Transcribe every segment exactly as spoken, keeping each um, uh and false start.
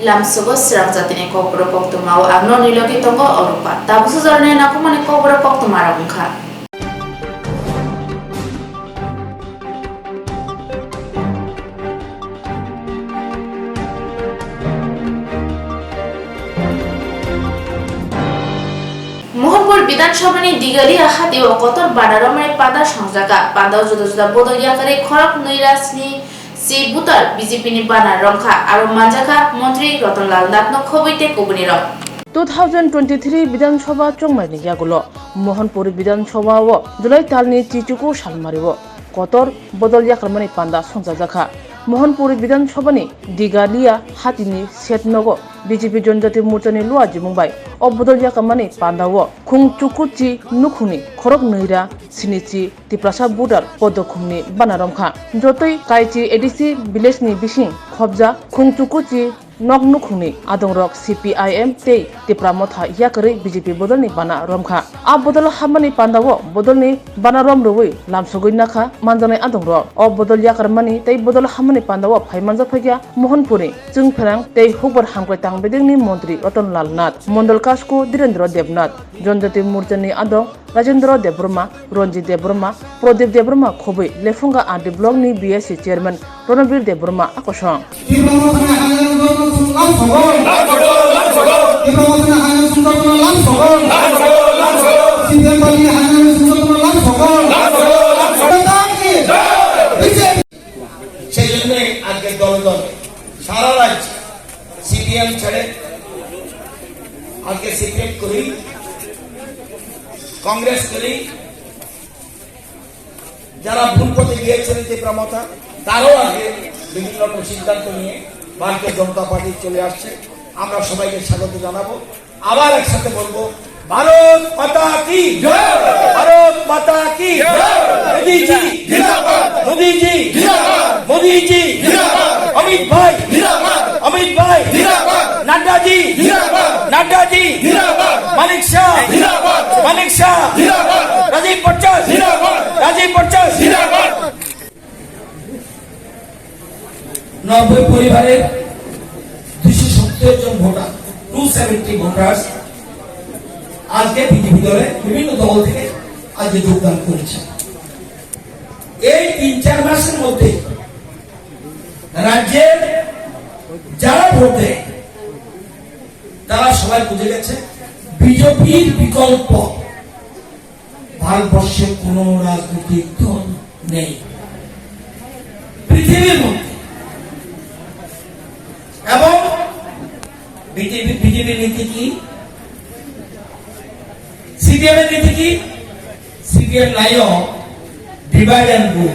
Lamsogo Srang jatini kokborok koktwma o ang nokni logi tongo Orupa. Tabuk sujorni nakhumani kokborok koktwma rok wngkha. Mohanpur Bidhan Sabhani Digalia hati o kotor bana romani panda songjakha. Panda o juda juda bodol yakarwi khorok nwi ra sni si butar B J P ni bana romkha, aro manjakha Montri Ratan Lal Nath no khobwi tei kubuni rok. Two thousand twenty-three Bidhan Sabha chongmani yagulo Mohanpur Bidhan Sabha o July talni chichuku salmari o kotor bodol yakarmani panda songchajakha. Mohanpur Bidhan Sabhani Digalia hatini setnogo B J P Jonjati Morchani luajimung bai o bodol yakarmani panda o khung chukuchi nukhungni khorok nwi ra sinichi Tiprasa voter podokhumni bana romkha. Jotoi Kaichi A D C village ni bising khobja khung chukuchi nok nukhungni adongrok C P I M tei Tipra Motha yakarwi B J P bodolni bana romkha. A bodol hamani pandao bodolni bana rom rwui lamsogwi nakha manjaknai adongrok. O bodol yakarmani tei bodol hamani pandao phai manjak phaikha Mohanpurni chwngpherang tei hukbar hamkrai tangbedengni montri Ratan Lal Nath, Mondol Kasko Dhirendra Debnath, Jonjati Morchani adong Rajendra Debbarma, Ranjit Debbarma, Pradip Debbarma khobwi Lephunga R D block ni B S C chairman Ronobir Debbarma a kosong. সেই জন্য আজকে দলে দলে সারা রাজ্যে সিপিএম ছেড়ে আজকে সিপিএম করি, কংগ্রেস করি, যারা ভুল পথে গিয়েছিলেন তীব্র মথা, তারাও আজকে বিভিন্ন রকম সিদ্ধান্ত নিয়ে ভারতীয় জনতা পার্টি চলে আসছে। আমরা সবাইকে স্বাগত জানাবো। আবার একসাথে বলবো, ভারত মাতা কি জয়! ভারত মাতা কি জয়! মোদিজি জিন্দাবাদ! মোদিজি জিন্দাবাদ! মোদিজি জিন্দাবাদ! অমিত ভাই জিন্দাবাদ! অমিত ভাই জিন্দাবাদ! নাড্ডাজি জিন্দাবাদ! নাড্ডাজি জিন্দাবাদ! মানিক শাহ জিন্দাবাদ! মানিক শাহ জিন্দাবাদ! রাজীব বচ্চন জিন্দাবাদ! রাজীব বচ্চন জিন্দাবাদ! নব্বই পরিবারের দুইশো সত্তর জন ভোটার, টু সেভেন্টি ভোটার্স আজকে বিজেপি দলে বিভিন্ন দল থেকে আজকে যোগদান করেছে। এই তিন চার মাসের মধ্যে রাজ্যের যারা ভোট দেয় তারা সবাই বুঝে গেছে বিজেপির বিকল্প ভারতবর্ষে কোনো রাজনৈতিক দল নেই পৃথিবীর মধ্যে। এবং বিজেপি, বিজেপির নীতি কি? সিপিএম এর নীতি কি? সিপিএম নাইও, ডিভাইড অ্যান্ড রুল,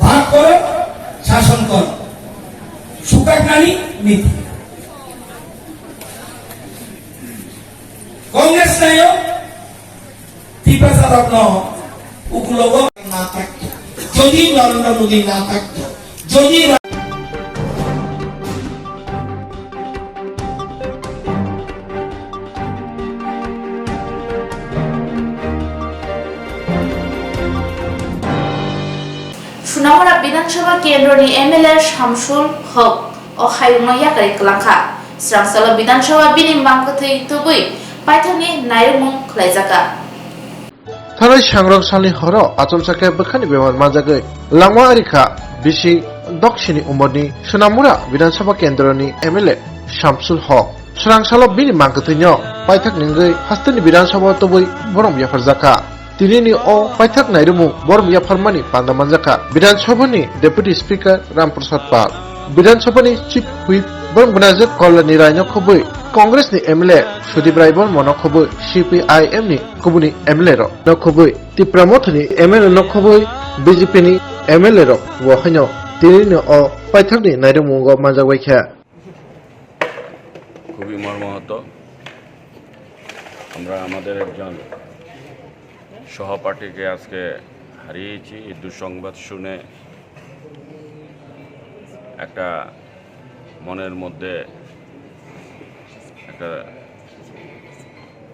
ভাগ করো, শাসন করো, সুকাকনানি নীতি। কংগ্রেস নাইও, টিপ্রা সাদত ন, উগুলোগো না থাকতো, যদি নরেন্দ্র মোদী না থাকতো, যদি রা- Sunamura Bidhan Sabha Kendroni M L A Shamsul Hok o hayungno yakarwi kwlangkha. Srangsalo Bidhan Sabha bini mang kwthwi tubui paithakni nairwkmung khlaijakha. Thanai sangrok salni horo achomsa khe bwkhani bemar manjagwi langma ari kha bisi doksini umorni Sunamura Bidhan Sabha Kendroni M L A Shamsul Hok. Srangsalo bini mang kwthwino paithak ningwi hasteni Bidhan Sabha tubui borom yapharjakha. Tinini o paithak nairwkmung borom yapharmani panda manjakha Bidhan Sabhani Deputy Speaker Ram Prasad Pal, Bidhan Sabhani Chief Whip borom gwnajak Kalyani Raino khobwi, Congressni M L A Sudip Rai Bormano khobwi, C P I M ni kubuni M L A rok no khobwi, Tipra Mothani M L A no khobwi, B J P ni M L A rok bo haino tinini o paithakni nairwkmungo manjakbaikha. খুবই মর্মাহত। আমরা আমাদের একজন সহপাঠীকে আজকে হারিয়েছি। এই দুঃসংবাদ শুনে একটা মনের মধ্যে একটা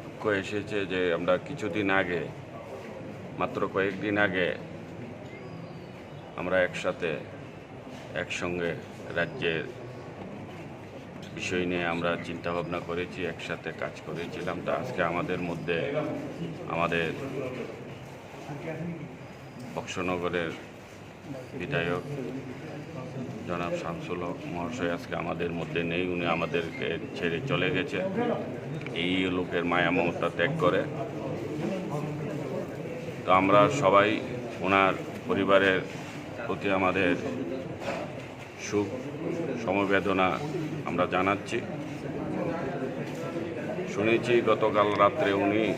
দুঃখ এসেছে যে আমরা কিছুদিন আগে, মাত্র কয়েকদিন আগে আমরা একসাথে একসঙ্গে রাজ্যের বিষয় নিয়ে আমরা চিন্তা ভাবনা করেছি, একসাথে কাজ করেছিলাম। তা আজকে আমাদের মধ্যে আমাদের বক্সনগরের বিধায়ক জনাব শামসুল হক মহাশয় আজকে আমাদের মধ্যে নেই, উনি আমাদেরকে ছেড়ে চলে গেছে, এই লোকের মায়া মমতা ত্যাগ করে। তো আমরা সবাই ওনার পরিবারের প্রতি আমাদের শোক সমবেদনা আমরা জানাচ্ছি। শুনেছি গতকাল রাত্রে উনি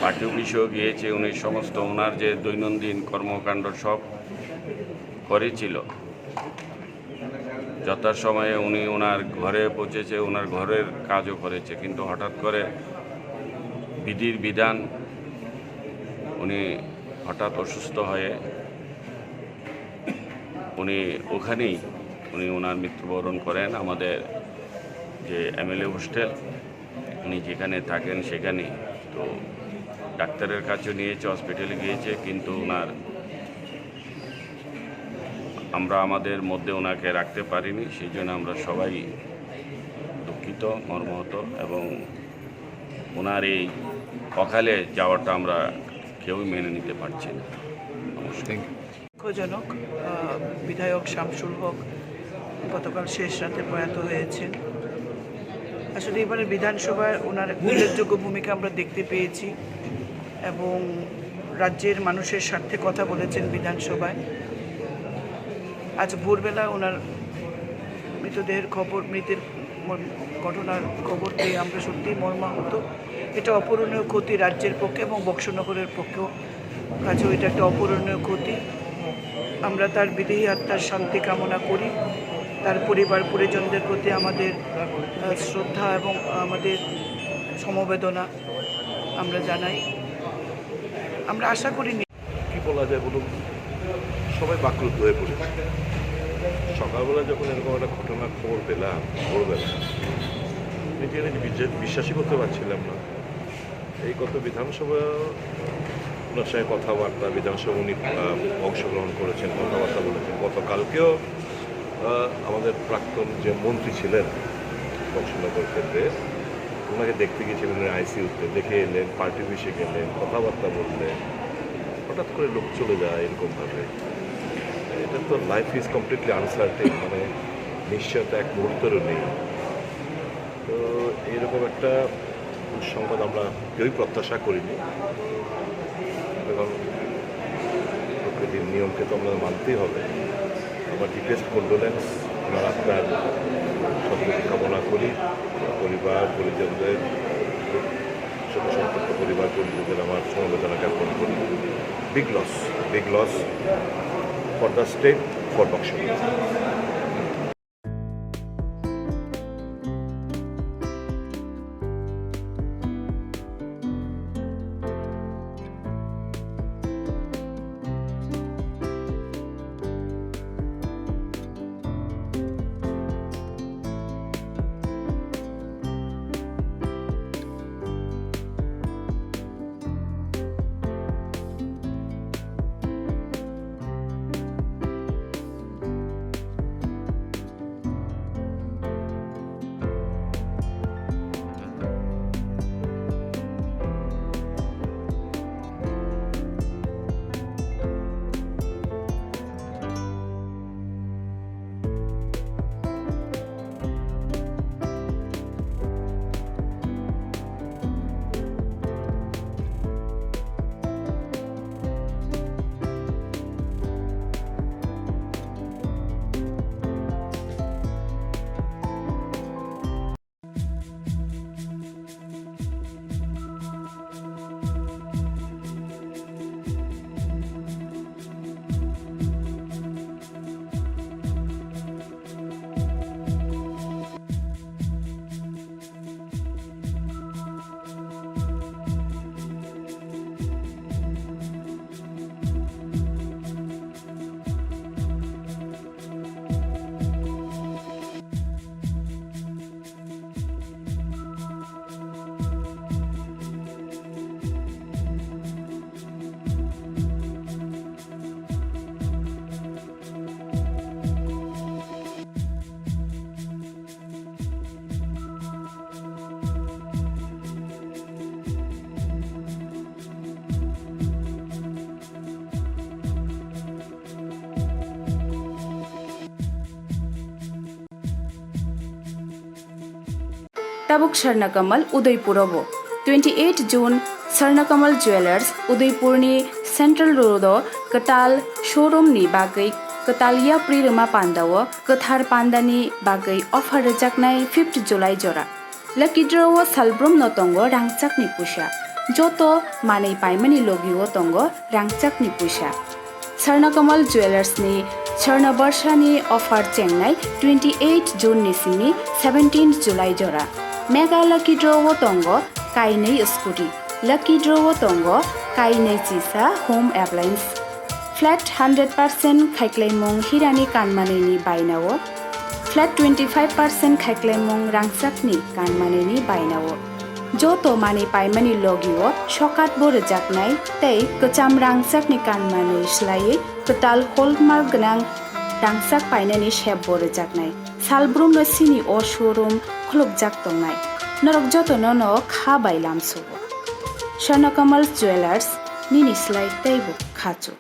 পার্টি অফিসেও গিয়েছে, উনি সমস্ত ওনার যে দৈনন্দিন কর্মকাণ্ড সব করেছিল। যথাসময়ে উনি ওনার ঘরে পৌঁছেছে, ওনার ঘরের কাজও করেছে, কিন্তু হঠাৎ করে বিধির বিধান উনি হঠাৎ অসুস্থ হয়ে উনি ওখানেই উনি ওনার মৃত্যুবরণ করেন। আমাদের যে এমএলএ হোস্টেল, উনি যেখানে থাকেন সেখানেই। তো ডাক্তারের কাছে নিয়েছে, হসপিটালে গিয়েছে, কিন্তু ওনার, আমরা আমাদের মধ্যে ওনাকে রাখতে পারিনি, সেই জন্য আমরা সবাই দুঃখিত, মর্মাহত, এবং ওনার এই অকালে যাওয়াটা আমরা কেউই মেনে নিতে পারছি না। নমস্কার। Thank you. দুঃখজনক, আহ, বিধায়ক শামসুল হক গতকাল শেষ রাতে প্রয়াত হয়েছেন। আসলে এবারে বিধানসভায় ওনার উল্লেখযোগ্য ভূমিকা আমরা দেখতে পেয়েছি এবং রাজ্যের মানুষের স্বার্থে কথা বলেছেন বিধানসভায়। আজ ভোরবেলা ওনার মৃতদেহের খবর, মৃতের মর-, ঘটনার খবর পেয়ে আমরা সত্যিই মর্মাহত। এটা অপূরণীয় ক্ষতি রাজ্যের পক্ষে এবং বক্সনগরের পক্ষেও। কাজেও এটা একটা অপূরণীয় ক্ষতি। আমরা তার বিদেহী আত্মার শান্তি কামনা করি। তার পরিবার পরিজনদের প্রতি আমাদের, আহ, শ্রদ্ধা এবং আমাদের সমবেদনা আমরা জানাই। আমরা আশা করি কি বলা যায় বলুন, সবাই বাকরুদ্ধ হয়ে পড়েছি। সকালবেলা যখন এরকম একটা ঘটনার খবর পেলাম ভোরবেলা, নিজে নিজে বিজে-, বিশ্বাসই করতে পারছিলাম না। এই গত বিধানসভা ওনার সঙ্গে কথাবার্তা, বিধানসভা উনি, আহ, অংশগ্রহণ করেছেন, কথাবার্তা বলেছেন। গতকালকেও, আহ, আমাদের প্রাক্তন যে মন্ত্রী ছিলেন বক্সনগর কেন্দ্রে, ওনাকে দেখতে গিয়েছিলেন আইসিইউতে, দেখে এলেন, পার্টি অফিসে গেলেন, কথাবার্তা বললেন। হঠাৎ করে লোক চলে যায় এরকমভাবে, এটা তো, life is completely uncertain, মানে নিশ্চয়তা এক মুহূর্তেরও নেই। তো এইরকম একটা দুঃসংবাদ আমরা কেউই প্রত্যাশা করিনি। এখন প্রকৃতির নিয়মকে তো আমাদের মানতেই হবে। আমার deepest condolence, ওনার আত্মার সদ্গতি কামনা করি। পরিবার পরিজনদের, শোকসন্তপ্ত পরিবার পরিজনদের আমার সমবেদনা জ্ঞাপন করি। Big loss, big loss for the state, for Boxer. Tabuk Swarnakamal Udaipuro bo. Twenty eight June Swarnakamal Jewellers Udaipurni Central Road o kwtal showroom ni bagwi kwtal yapri rwma panda o kwthar panda ni bagwi offer rwjaknai fifth July jora. Lucky draw o salbrum no tongo rangchak ni puisa. Joto manwi paimani logi o tongo rangchak ni puisa. Swarnakamal Jewellers ni Swarna Barsha ni offer chengnai twenty eight June ni simi seventeen July jora. Mega Lucky Draw o tongo kainwi scooty. Lucky Draw o tongo kainwi chisa home appliance. Flat hundred percent khaiklaimung hirani kanmanwi ni baina o. Flat twenty five percent khaiklaimung rangchak ni kanmanwi ni baina o. Joto manwi paimani logi o sokat bo rwjaknai tei kwcham rangchak ni kanmanwi swlaiwi kwtal hallmark gwnang rangchak painani sep bo rwjaknai. Salbrum no sini o showroom khulukjak tongnai. Norok joto no no kha bai lamsugo. Swarnakamal Jewellers, nini slai teibo khachuk.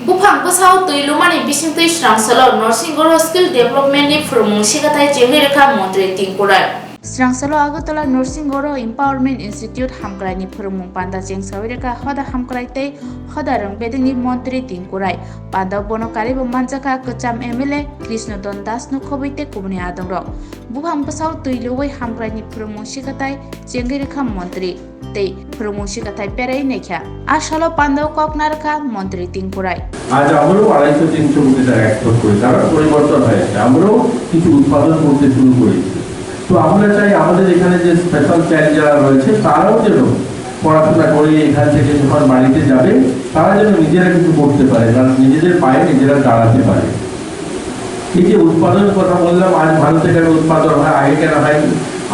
Buphang bwsao twi lumani bisingtwi Srangsalo Norsing Goro Skill Development ni phwrwngmung sikathai chengwi rwkha Montri Tingkurai. Srangsalo Agartala Norsing Goro Empowerment Institute hamkraini phwrwngmung panda chengsawi rwkha hoda hamkrai tei hoda rwng bedengni Montri Tingkurai. Pandao bono karibo manjakha kwcham M L A Krishna Don Das no khobwi tei kubuni adongrok. Buphang bwsao twi luwi hamkraini phwrwngmung sikathai chengwi rwkha Montri tei phwrwngmung sikathai perai naikha. A salo pandao kok narwkha Montri Tingkurai. আজ আমরাও আড়াইশো তিনশো কোটি টাকা এক্সপোর্ট করি, তারা পরিবর্তন হয়েছে, আমরাও কিছু উৎপাদন করতে শুরু করেছি। তো আমরা চাই আমাদের এখানে যে স্পেশাল চাইল্ড যারা রয়েছে, তারাও যেন পড়াশোনা করে এখান থেকে যখন বাড়িতে যাবে, তারা যেন নিজেরা কিছু করতে পারে, কারণ নিজেদের পায়ে নিজেরা দাঁড়াতে পারে। এই যে উৎপাদনের কথা বললাম, আজ ভারতে কেন উৎপাদন হয়, আগে কেন হয়নি?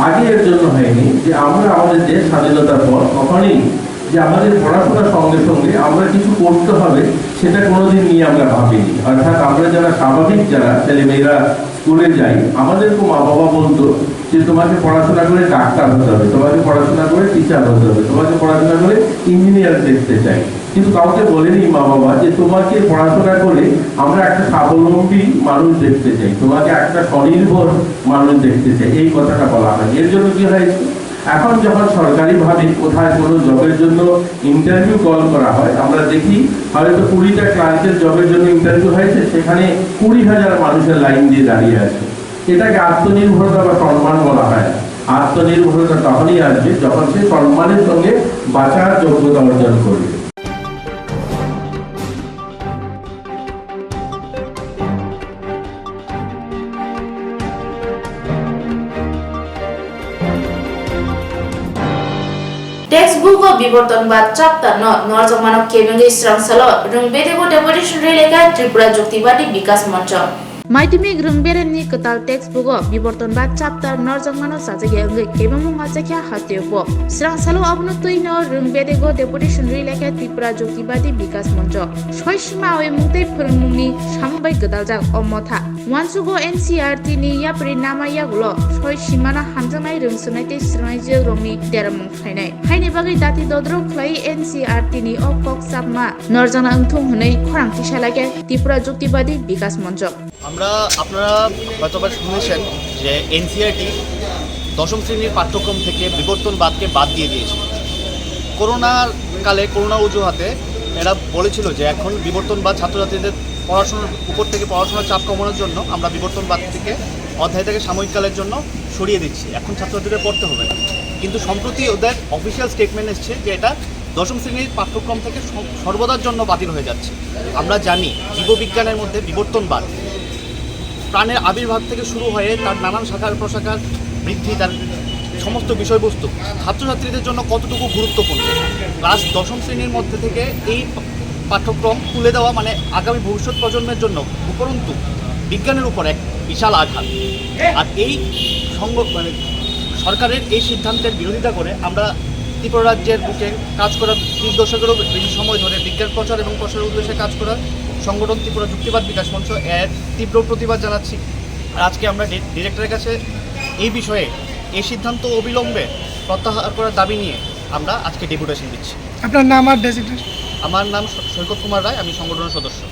আগে এর জন্য হয়নি যে আমরা আমাদের দেশ স্বাধীনতার পর তখনই যে আমাদের পড়াশোনার সঙ্গে সঙ্গে আমরা কিছু করতে হবে, সেটা কোনোদিন নিয়ে আমরা ভাবিনি। অর্থাৎ আমরা যারা স্বাভাবিক, যারা ছেলেমেয়েরা স্কুলে যাই, আমাদেরকে মা বাবা বলতো যে তোমাকে পড়াশোনা করে ডাক্তার হতে হবে, তোমাকে পড়াশোনা করে টিচার হতে হবে, তোমাকে পড়াশোনা করে ইঞ্জিনিয়ার দেখতে চাই। কিন্তু কাউকে বলেনি মা বাবা যে তোমাকে পড়াশোনা করে আমরা একটা স্বাবলম্বী মানুষ দেখতে চাই, তোমাকে একটা স্বনির্ভর মানুষ দেখতে চাই, এই কথাটা বলা হয়। এর জন্য কি হয়েছে? এখন যখন সরকারিভাবে কোথায় কোনো জবের জন্য ইন্টারভিউ কল করা হয়, আমরা দেখি হয়তো কুড়িটা ক্লার্কের জবের জন্য ইন্টারভিউ হয়েছে, সেখানে কুড়ি হাজার মানুষের লাইন দিয়ে দাঁড়িয়ে আছে। এটাকে আত্মনির্ভরতা বা সম্মান বলা হয় না। আত্মনির্ভরতা তখনই আসবে যখন সে সম্মানের সঙ্গে বাঁচার যোগ্যতা অর্জন করবে। Textbook o biborton ba chapter no norjak mano kebengwi srangsalo Rwngbedego Deputation Rally khe Tripura Juktibadi Bikas Moncho. Maidimik Rwngbereni kwtal textbook o biborton ba chapter norjak mano chajagya wngwi kebengmung achakya hatio bo. Srangsalo abono twino Rwngbedego Deputation Rally khe Tripura Juktibadi Bikas Moncho. Soi sima oi mungtei phwrwngmungni samung bai gwdaljak o motha. Uansugo N C R T ni yapri nama yagulo soi simano hamjaknai rwngswnai tei swrwngnaijwk rokni deramung phainai. Haini bagwi dati dodro khlai N C R T ni o kok chapma norjakna wngthung hwnwi khorang tisa laikha Tripura Juktibadi Bikas Moncho. আমরা আপনারা হয়তো বা শুনেছেন যে এনসিআরটি দশম শ্রেণীর পাঠ্যক্রম থেকে বিবর্তনবাদকে বাদ দিয়ে দিয়েছে। করোনার কালে করোনা অজুহাতে এরা বলেছিল যে এখন বিবর্তনবাদ ছাত্রছাত্রীদের পড়াশোনার উপর থেকে পড়াশোনার চাপ কমানোর জন্য আমরা বিবর্তনবাদ থেকে অধ্যায়টাকে সাময়িককালের জন্য সরিয়ে দিচ্ছি, এখন ছাত্রছাত্রীদের পড়তে হবে না। কিন্তু সম্প্রতি ওদের অফিসিয়াল স্টেটমেন্ট এসছে যে এটা দশম শ্রেণীর পাঠ্যক্রম থেকে সর্বদার জন্য বাতিল হয়ে যাচ্ছে। আমরা জানি জীববিজ্ঞানের মধ্যে বিবর্তনবাদ প্রাণের আবির্ভাব থেকে শুরু হয়ে তার নানান শাখা প্রশাখার বৃদ্ধি, তার সমস্ত বিষয়বস্তু ছাত্রছাত্রীদের জন্য কতটুকু গুরুত্বপূর্ণ। ক্লাস দশম শ্রেণীর মধ্যে থেকে এই পাঠ্যক্রম তুলে দেওয়া মানে আগামী ভবিষ্যৎ প্রজন্মের জন্য উপরন্তু বিজ্ঞানের উপর এক বিশাল আঘাত। আর এই সংঘ মানে সরকারের এই সিদ্ধান্তের বিরোধিতা করে আমরা ত্রিপুরা রাজ্যের বুকে কাজ করার ত্রিশ দশকেরও বেশি সময় ধরে বিজ্ঞান প্রচার এবং প্রসারের উদ্দেশ্যে কাজ করার সংগঠন ত্রিপুরা যুক্তিবাদ বিকাশ মঞ্চ এর তীব্র প্রতিবাদ জানাচ্ছি। আর আজকে আমরা ডিরেক্টরের কাছে এই বিষয়ে এই সিদ্ধান্ত অবিলম্বে প্রত্যাহার করার দাবি নিয়ে আমরা আজকে ডেপুটেশন দিচ্ছি। আপনার নাম আর ডেজিগনেশন? আমার নাম সৈকত কুমার রায়, আমি সংগঠনের সদস্য।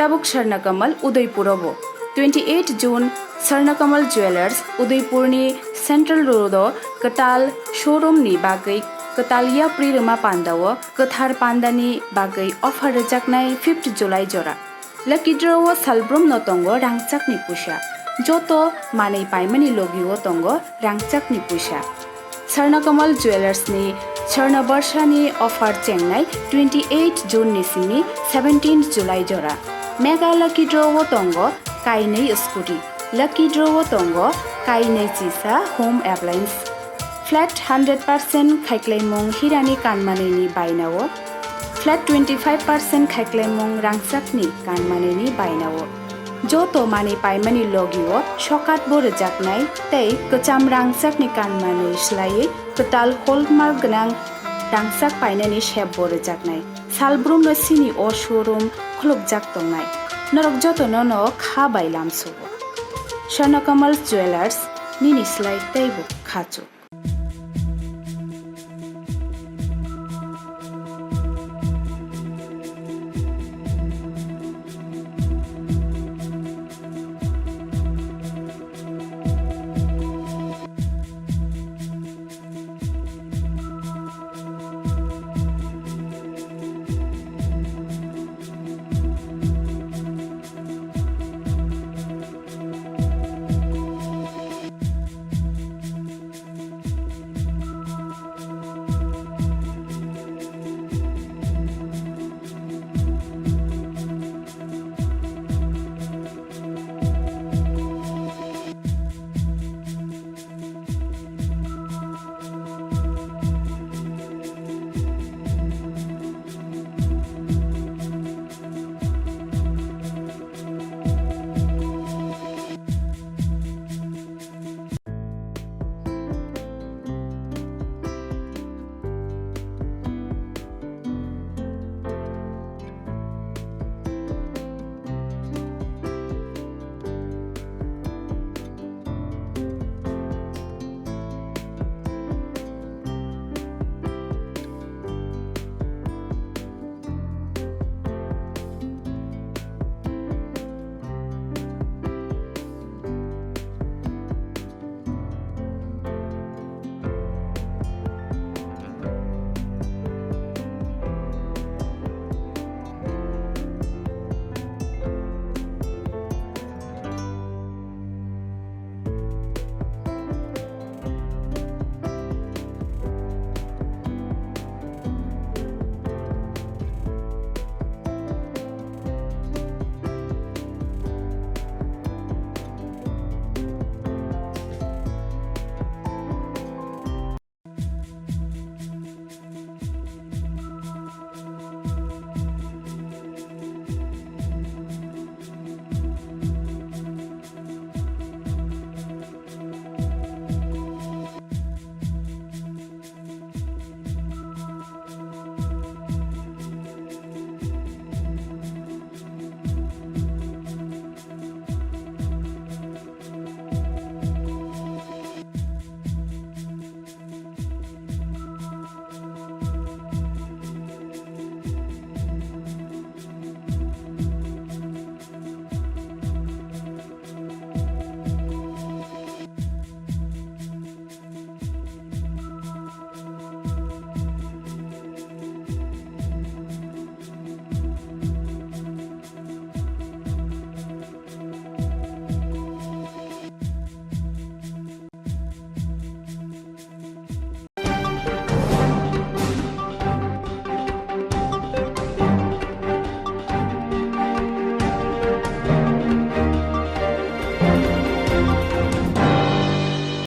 Tabuk Swarna Kamal Udaipur o bo. Twenty eight June Swarna Kamal Jewellers Udaipur ni Central Road o kwtal showroom ni bagwi kwtal yapri rwma panda o kwthar panda ni bagwi offer rwjaknai fifth July jora. Lucky draw o salbrum no tongo rangchak ni puisa. Joto manwi paimani logi o tongo rangchak ni puisa. Swarna Kamal Jewellers ni Swarna Barsha ni offer chengnai twenty eight June ni simi seventeen July jora. Mega Lucky Draw o tongo kainwi scooty. Lucky Draw o tongo kainwi chisa home appliance. Flat hundred percent khaiklaimung hirani kanmanwi ni baina o. Flat twenty five percent khaiklaimung rangchak ni kanmanwi ni baina o. Joto manwi paimani logi o sokat bo rwjaknai tei kwcham rangchak ni kanmanwi swlaiwi kwtal hallmark gwnang rangchak painani sep bo rwjaknai. Salbrum no sini o showroom khulukjak tongnai. Norok joto no no kha bai lamsugo. Swarna Kamal Jewellers, nini slai teibo khachuk.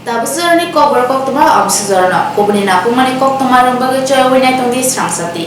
Tabuk jora ni kokborok koktwma, aboni jora no kubuni nakukmani koktwma rwng bagwi choyawi naitongdi srangsa di.